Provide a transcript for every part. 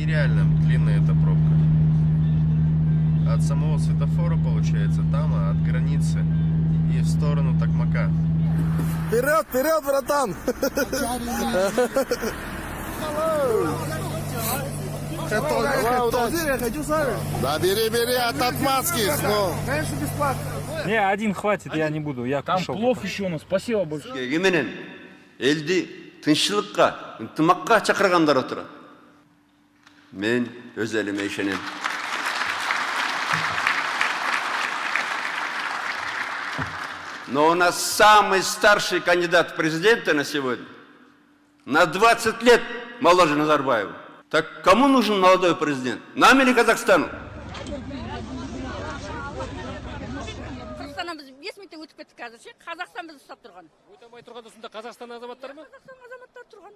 Нереально длинная эта пробка. От самого светофора, получается, там, а от границы и в сторону Токмака. Вперед, вперед, братан! Да бери, бери от отмазки. Ну. Не, один хватит, я не буду. Я Там кушал. Плов еще у нас, спасибо большое. Менен элди тынччылыкка, ынтымакка чакыргандар отурат. Мен өз элиме ишенем. Но у нас самый старший кандидат в президенты на сегодня на 20 лет моложе Назарбаева. Так кому нужен молодой президент? Нам или Казахстану? Қырғызстаннан біз 5 минутта өтіп кеттік. Қазір ше, Қазақстан бізді ұстап тұрған. Өте алмай тұрғанда сонда Қазақстан азаматтары ма? Қазақстан азаматтары тұрған.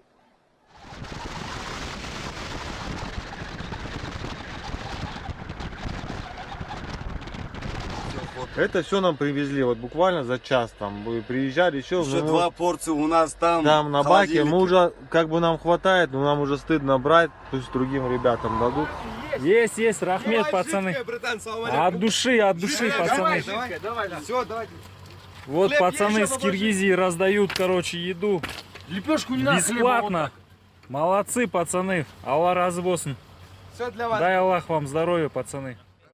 Это все нам привезли, вот буквально за час там. Вы приезжали еще. Еще ну, два порции у нас там. Там на в баке. Мы холодильнике. уже, как бы, нам хватает, но нам уже стыдно брать, пусть другим ребятам дадут. Есть, есть, рахмет, пацаны. От души, пацаны. Все, давайте. Вот пацаны с Киргизии раздают, короче, еду. Лепешку не надо, хлеба. Бесплатно. Молодцы, пацаны. Алла разы болсын. Все для вас. Дай Аллах вам здоровья, пацаны.